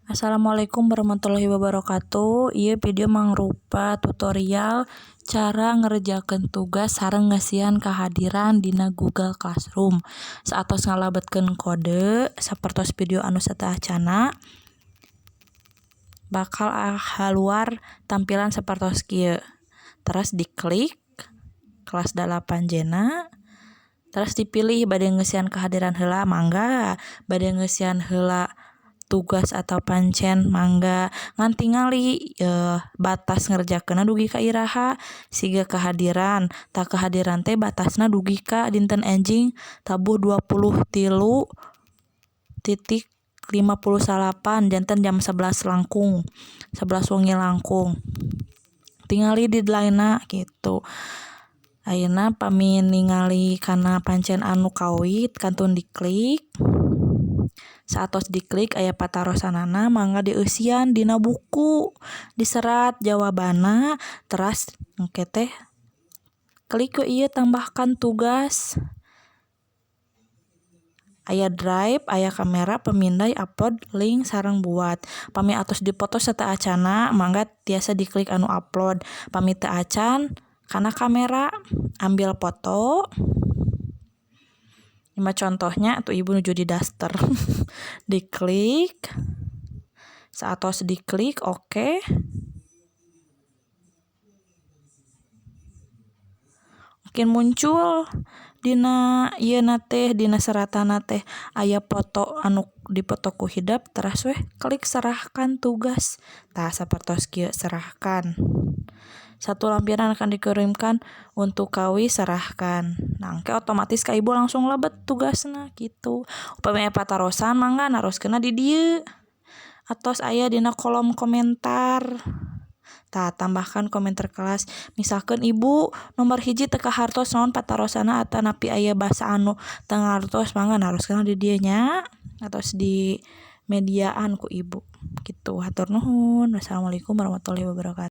Assalamualaikum warahmatullahi wabarakatuh. Ieu video mangrupa tutorial cara ngerjakeun tugas sareng ngeusian kehadiran dina Google Classroom. Saatos ngalebetkeun kode sapertos video anu sateuacanna bakal haluar tampilan sapertos kieu. Teras diklik kelas 8 jena, teras dipilih bade ngeusian kehadiran heula mangga, bade ngeusian heula tugas atau pancen mangga, ngan tingali batas ngerjakeunna dugi ka iraha siga kehadiran. Tah kehadiran teh batasna dugi ka dinten enjing tabuh 23.59 janten jam 11 langkung, 11 wengi langkung. Tingali deadline-na gitu. Ayeuna pami ningali kana pancen anu kawit kantun diklik. Saatos diklik aya patarosanana mangga dieusian dina buku, diserat jawabanna, teras engke teh klik we ieu tambahkan tugas. Aya drive, aya kamera, pemindai, upload, link, sareng buat. Pami atos dipoto sateuacanna mangga tiasa diklik anu upload, pami teu acan kana kamera ambil foto. Ieu mah contohnya atuh ibu nuju di daster. Diklik, saatos diklik oke. Mungkin muncul dina ieuna teh dina seratanna teh aya foto anu dipoto ku hidep teras weh klik serahkan tugas. Tah sapertos kieu serahkan. Satu lampiran akan dikirimkan untuk kawi serahkan. Nah engke otomatis ka ibu langsung lebet tugasna gitu. Upami aya patarosan mangga naroskeunna di dieu atos aya dina kolom komentar. Tah tambahkan komentar kelas. Misalkan ibu nomor 1 teu kahartos naon patarosanna atanapi aya basa anu teu ngartos mangga naroskeunna di dieu nya atos di mediaan ku ibu gitu. Hatur nuhun. Wassalamualaikum warahmatullahi wabarakatuh.